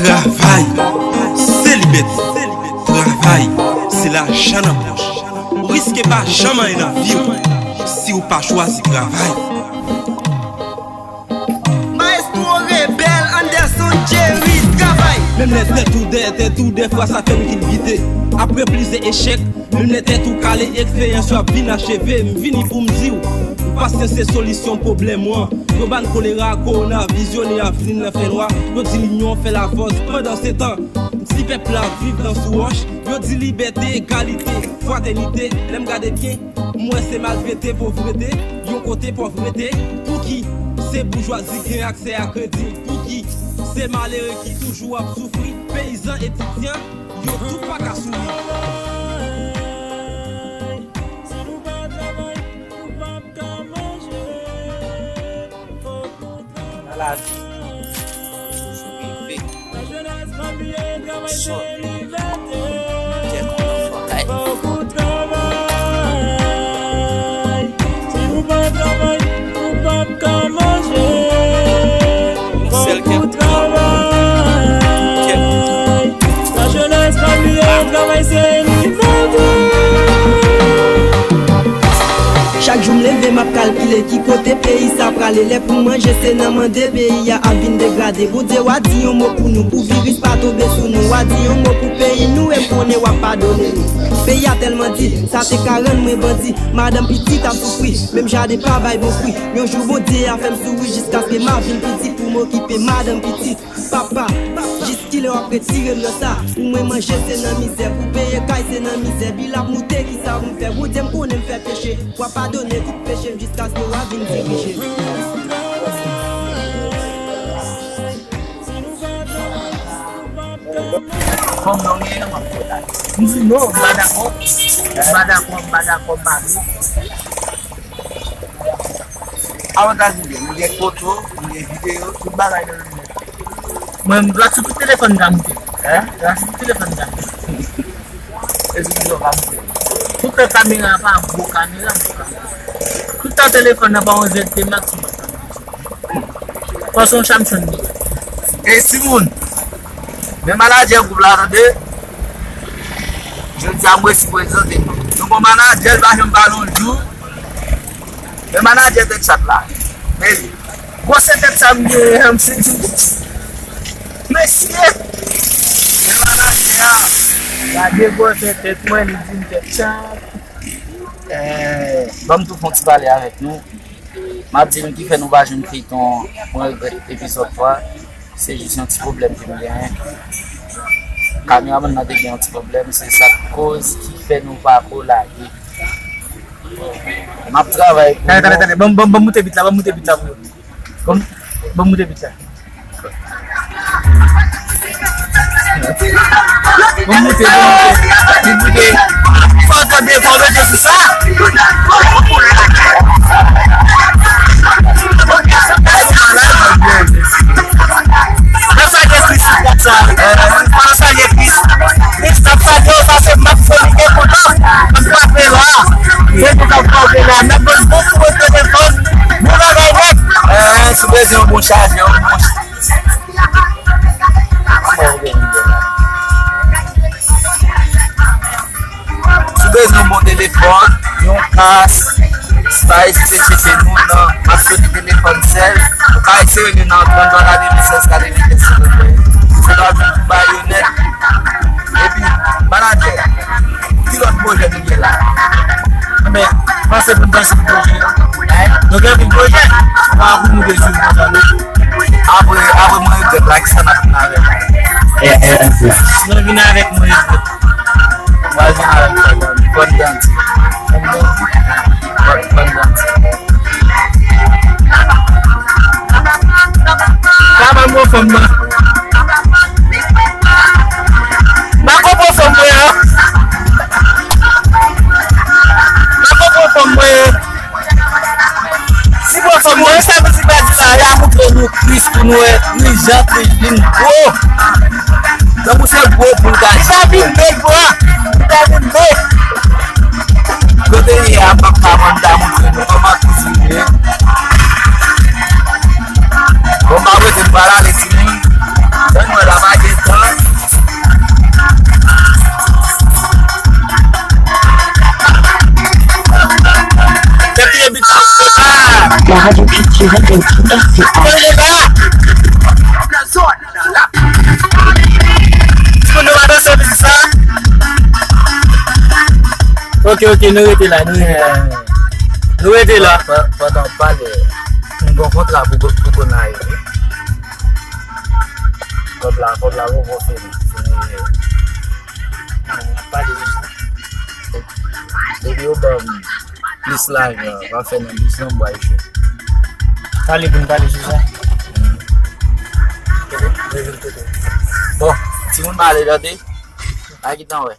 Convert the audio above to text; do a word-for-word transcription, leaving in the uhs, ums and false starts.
Travay, se libète. Travay, se lajan nan pòch. Ou riske pa janm anyen nan vi w si w pa chwazi travay. Maestro Rebel Anderson Jerry, travay. Menm lè tèt ou dè, tèt ou dè, fwa sa fè m kilbite. Apre plizyè echèk, menm lè tèt ou kale, eksperyans yo ap vin acheve. M vini pou m di w, pasyans se solisyon pwoblèm ou an. Yo ban kolera, kowona, vizyonè a vin nan fènwa. Yo di linyon fè lafòs, pandan se tan, ti pèp la viv nan sou wòch. Yo di libète, egalite, fratènite. Lè m gade byen, m wè se maltrete, povrete, yon kote pòv rete. Pouki se boujwazi gen aksè a kredi? Pouki se malere ki toujou ap soufri? Peyizan, etidyan, yo tout pa ka souri. Nan lavi, toujou reve. Sòt. Kèk anfan kay. Yon sèl kèk. Kèk. Chak jou m leve, m ap kalkile ki kote peyi sa prale. Lè pou manje, se nan mande peyi a ap vin degrade. Bondye, w a di yon mo pou nou, pou viris pa tonbe sou nou. W a di yon mo pou peyi nou, e m konnen w ap padone nou. Peyi a tèlman di, sa te ka rann mwen bandi. Madanm pitit ap soufri, menm jaden pa bay bon fwi. Yon jou Bondye a fè m souri jiskaske m a vin pi di pou m okipe madanm pitit. Papa, jis kilè w ap retire m nan sa? Pou mwen manje se nan mizè, pou peye kay se nan mizè, bil ap moute, kisa pou m fè? Bondye, m konnen m fè peche, w a padone tout peche m jiskaske w a vin dirije. Fanm nan gen, m ap fè la. M di non, m pa dakò, m pa dakò, m pa dakò, m pa vle. Avantaj m gen, m gen foto, m gen videyo, tout bagay nan men m. Mwen, m dwat sou tout telefòn ka moute. Hein? Dwat sou tout telefòn ka moute. E videyo ka moute. Tout tan kamera pa gwo kamera, gwo kamera. Tout tan telefòn nan pa yon Z T Max. Fò se yon Samsung li. E timoun, men manadjè gwoup la, tande. Jodi a, m resi prezante nou. Nou gon manadjè, l pa janm pale yon jou. Men manadjè tèt chat la. Men li. Gwosè tèt sa m genyen an, m se di. Mesye! Men manadjè a. Gade gwosè tèt mwen, li di m tèt chat. Eh, ban m tou fè yon ti pale avèk nou. M ap di nou ki fè nou pa jwenn feyton Mwen Regrèt epizòd twa. Se jis yon ti pwoblèm ke m genyen. Kameramann nan te gen yon ti pwoblèm, se sa k koz ki fè nou pa ko lage. M ap travay pou nou. Tande, tande, tande. Ban m, ban m, ban m moute bit la, ban m moute bit la pou yo. Ban m, ban m moute bit la. Ban m moute, ban m moute. Li moute. Fò tande, fò mete sou sa. N ap salye Kris sou pòt sa. N ap salye Kris. Kris, n ap salye w, sa se mak foli e kontan. N ap frape la. Se nou k ap frape la. N ap ban bon kou de telefòn. Bon bagay nèt. Eh, si w bezwen yon bon chajè, yon bon ch- Si w bezwen yon bon telefòn, yon kas, si w pa ezite tcheke nou nan, m ap sone telefòn sèl. Ou ka eseye nou nan tranntrwa katrevennsèz katrevennkèz silvouplè. Se la vin pou bayonèt. Epi, manadjè, ki lòt pwojè nou gen la? Men, panse pou n panse pou pwojè. Nou gen anpil pwojè. Pa pou nou te swiv konsa, non. Apre, apre Mwen Regrèt la, kisa n ap vin avèk? Eh, eh, eh, eh. Nou vin avèk Mwen Regrèt. Mwen vin avèk sa, fòn danti. Fòn danti. Fòn danti. Sa pa bon fanm nan. Pa konprann fanm mwen an. Pa konprann fanm mwen an. Si bon fanm mwen, sa vle di pa di sa, y a montre nou Kris pou nou wè Kris jan Kris vin gwo. Tankou se gwo pou l ka di. Li pa vin bèl, bra. Li pa vin bèl. Kote li ye a, m p ap ka, mwen, m ta montre nou kòman Kris vin ye. Bon, m pa rete, m pral ale, timoun. Jan nou wè la, pa gen Timoun, nou pa danse mizik sa? Ok, ok, nou rete la, nou rete la. Nou rete la. Pandan w pale, m gon kontra pou, pou Gonayiv, wi. Kòb la, kòb la poko fini. Fini. N ap pale de sa. Depi yo ban m plis lajan, va fè nan biznis, m bay cho. Pale pou n pale sou sa. Bon, timoun pale tande. A gentan wè.